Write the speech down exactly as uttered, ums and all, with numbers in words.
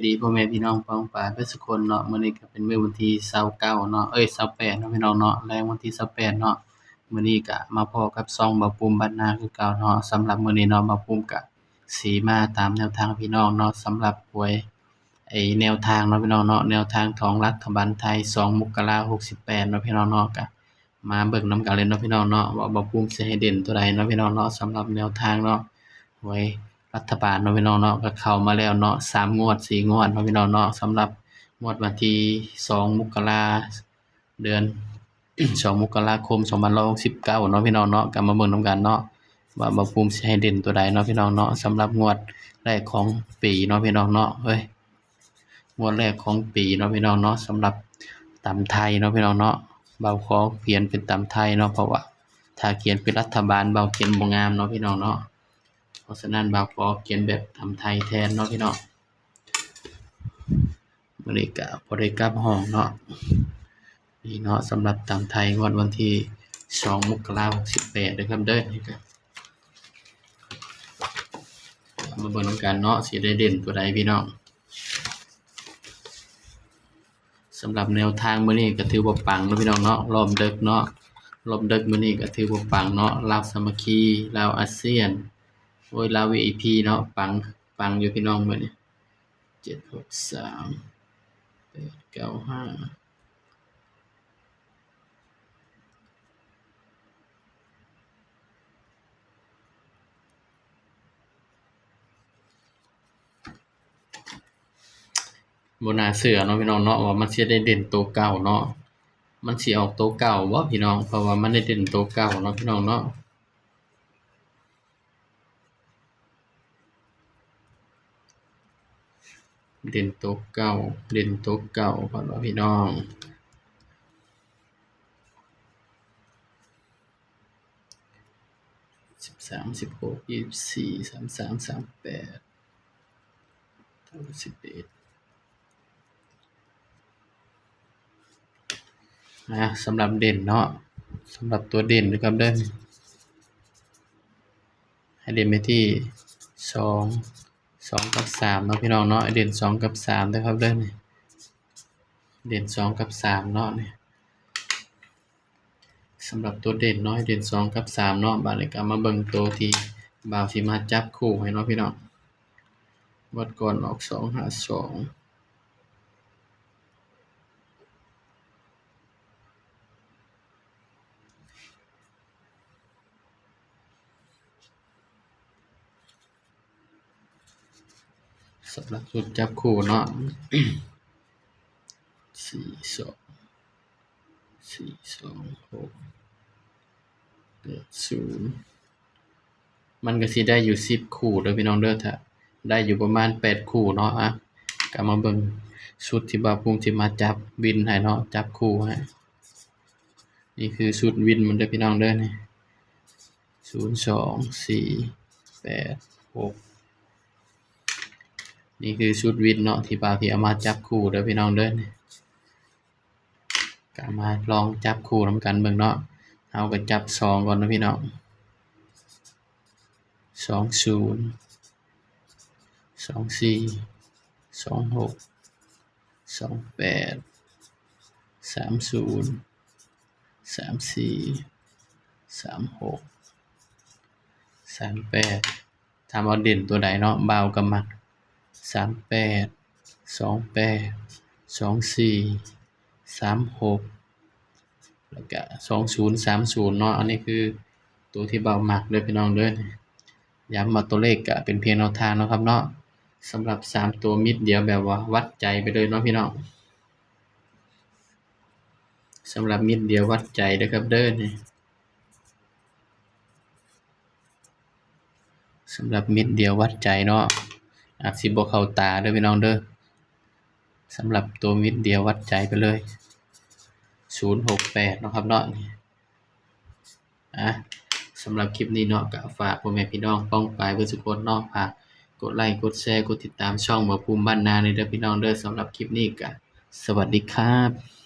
ดีพ่อแม่พี่น้องป้องปายเบิดสุคนเนาะ มื้อนี้ก็เป็นมื้อวันที่ซาวเก้าเนาะ เอ้ย ซาวแปดเนาะพี่น้องเนาะ แลงวันที่ซาวแปดเนาะ มื้อนี้ก็มาพ้อกับช่องบ่าวปุ้มบ้านนาคือเก่าเนาะ สำหรับมื้อนี้เนาะ บ่าวปุ้มก็สิมาตามแนวทางพี่น้องเนาะ สำหรับหวย ไอ้แนวทางเนาะพี่น้องเนาะ แนวทางของรัฐบาลไทย สองมกราหกสิบแปดเนาะพี่น้องเนาะ ก็มาเบิ่งนำกันเลยเนาะพี่น้องเนาะ ว่าบ่าวปุ้มสิให้เด่นตัวใดเนาะพี่น้องเนาะ สำหรับแนวทางเนาะ หวยรัฐบาลเนาะพี่น้องเนาะ ก็เข้ามาแล้วเนาะ สามงวด สี่งวดเนาะพี่น้องเนาะ สำหรับงวดวันที่สองมกรา เดือน สองมกราคม สองพันห้าร้อยหกสิบเก้าเนาะพี่น้องเนาะ ก็มาเบิ่งนำกันเนาะ ว่าบ่าวปุ้มสิให้เด่นตัวใดเนาะพี่น้องเนาะ สำหรับงวดแรกของปีเนาะพี่น้องเนาะ เฮ้ย งวดแรกของปีเนาะพี่น้องเนาะ สำหรับตำไทยเนาะพี่น้องเนาะ บ่าวขอเขียนเป็นตำไทยเนาะ เพราะว่าถ้าเขียนเป็นรัฐบาล บ่าวเขียนบ่งามเนาะพี่น้องเนาะ เพราะฉะนั้นบ่าวขอเขียนแบบตำไทยแทนเนาะพี่น้อง มื้อนี้ก็บ่ได้กลับห้องเนาะ นี่เนาะ สำหรับตำไทยงวดวันที่สองมกราหกสิบแปดเด้อครับเด้อ นี่ก็มาเบิ่งนำกันเนาะ สิได้เด่นตัวใดพี่น้อง สำหรับแนวทางมื้อนี้ก็ถือว่าปังเนาะพี่น้องเนาะ รอบดึกเนาะ รอบดึกมื้อนี้ก็ถือว่าปังเนาะ ลาวสามัคคี ลาวอาเซียน โอ้ย ลาว วี ไอ พี เนาะ ปัง ปังอยู่พี่น้องมื้อนี้ เจ็ดหกสาม แปดเก้าห้า บ่น่าเชื่อเนาะพี่น้องเนาะ ว่ามันสิได้เด่นตัวเก่าเนาะ มันสิออกตัวเก่าบ่พี่น้อง เพราะว่ามันได้เด่นตัวเก่าเนาะพี่น้องเนาะ เด่นตัวเก่า เด่นตัวเก่าก่อนว่าพี่น้อง สิบสาม สิบหก ยี่สิบสี่ สามสาม สามแปด เก้า สิบเอ็ด อ่า สำหรับเด่นเนาะ สำหรับตัวเด่นนะครับเด้อ ให้เด่นไปที่สอง สองกับสามเนาะพี่น้องเนาะ ให้เด่นสองกับสามนะครับเด้อ นี่ เด่นสองกับสามเนาะ นี่ สำหรับตัวเด่นเนาะ ให้เด่นสองกับสามเนาะ บาดนี้ก็มาเบิ่งตัวที่บ่าวสิมาจับคู่ให้เนาะพี่น้อง งวดก่อนออกสองห้าสอง สำหรับชุดจับคู่เนาะ สี่สอง สี่สอง หก แปดศูนย์ มันก็สิได้อยู่สิบคู่เด้อพี่น้องเด้อ ถ้าได้อยู่ประมาณแปดคู่เนาะ อ่ะ ก็มาเบิ่งชุดที่บ่าวปุ้มสิมาจับวินให้เนาะ จับคู่ให้ นี่คือชุดวินมันเด้อพี่น้องเด้อ นี่ ศูนย์สอง สี่ แปด หก นี่คือชุดวินเนาะ ที่บ่าวสิเอามาจับคู่เด้อพี่น้องเด้อ นี่ ก็มาลองจับคู่นำกันเบิ่งเนาะ เฮาก็จับสองก่อนเนาะพี่น้อง สองศูนย์ สองสี่ สองหก สองแปด สามศูนย์ สามสี่ สามหก สามแปด ถามว่าเด่นตัวใดเนาะ บ่าวก็มัก สามแปด สองแปด สองสี่ สามหก แล้วก็ สองศูนย์ สามศูนย์ เนาะ อันนี้คือตัวที่บ่าวมักเด้อพี่น้องเด้อ ย้ำว่าตัวเลขก็เป็นเพียงแนวทางเนาะครับเนาะ สำหรับสามตัวมิดเดียวแบบว่าวัดใจไปเลยเนาะพี่น้อง สำหรับมิดเดียววัดใจเด้อครับเด้อ นี่ สำหรับมิดเดียววัดใจเนาะ อาจสิบ่เข้าตาเด้อพี่น้องเด้อ สำหรับตัวมิดเดียววัดใจไปเลย ศูนย์หกแปด เนาะครับเนาะ นี่ อ่ะ สำหรับคลิปนี้เนาะ ก็ฝากพ่อแม่พี่น้องป้องปายเบิดสุคนเนาะ ฝากกดไลค์ กดแชร์ กดติดตามช่องบ่าวปุ้มบ้านนาเด้อพี่น้องเด้อ สำหรับคลิปนี้ก็สวัสดีครับ